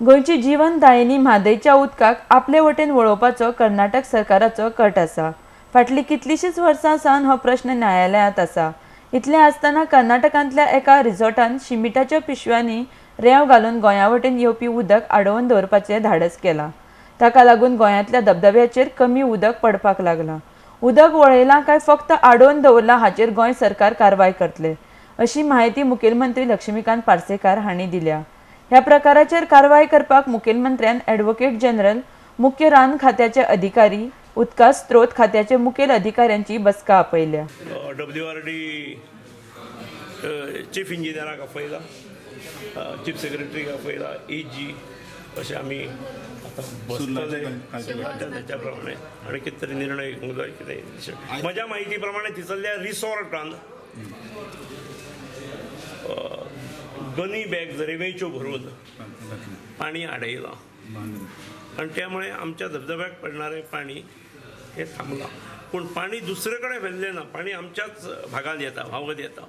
गोंयची जीवनदायिनी म्हादयच्या उदकाक आपले वटेन वळोवपाचो कर्नाटक सरकाराचो कट आसा. फाटलीं कितलींशींच वर्सां सावन हो प्रश्न न्यायालयांत आसा. इतलें आसतना कर्नाटकांतल्या एका रिसॉर्टान शिमिटाच्या पिशव्यांनी रेंव घालून गोंया वटेन येवपी उदक आडोवन दवरपाचें धाडस केलां. ताका लागून गोंयांतल्या धबधब्याचेर कमी उदक पडपाक लागलां. उदक वळयलां काय फक्त आडोवन दवरलां हाचेर गोंय सरकार कारवाय करतले, अशी म्हायती मुखेलमंत्री लक्ष्मीकांत पार्सेकार हांणी दिल्या. ह्या प्रकाराचेर कारवाय करपाक मुखेलमंत्र्यान ॲडव्होकेट जनरल, मुख्य रान खात्याचे अधिकारी, उदका स्त्रोत खात्याचे मुखेल अधिकाऱ्यांची बसका आपयल्या. डब्ल्यूआरडी चीफ इंजिनियराक आपयला, चीफ सेक्रेटरीक आपयला, एजी अशें आमी आतां बसतले त्याच्या प्रमाणे आनी कितें तरी निर्णय घेवंक जाय. कितें म्हज्या म्हायती प्रमाणे थंयसरल्या रिसॉर्टान गनी बॅग रेंवेच्यो भरून पाणी आडयलां आनी त्यामुळे आमच्या धबधब्याक पडणारें पाणी हें थांबलां. पूण पाणी दुसरे कडेन व्हेल्लें ना, पाणी आमच्याच भागांत येता, व्हांवत येता.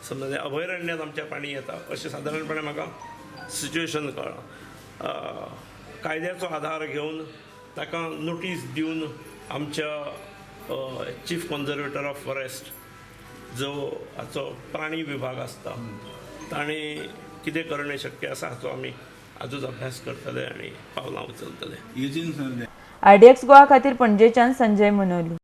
समजा अभयारण्यात आमच्या पाणी येता अशें सादारणपणे म्हाका सिच्युएशन कळ्ळां. कायद्याचो आधार घेवन ताका नोटीस दिवन आमच्या चीफ कॉन्जर्वेटर ऑफ फॉरेस्ट जो हाचो प्राणी विभाग आसता ताणें कितें करणे शक्य आसा हाचो आमी आजूच अभ्यास करतले आनी पावलां उचलतले. आयडीएक्स गोवा खातीर पणजेच्यान संजय मुनोली.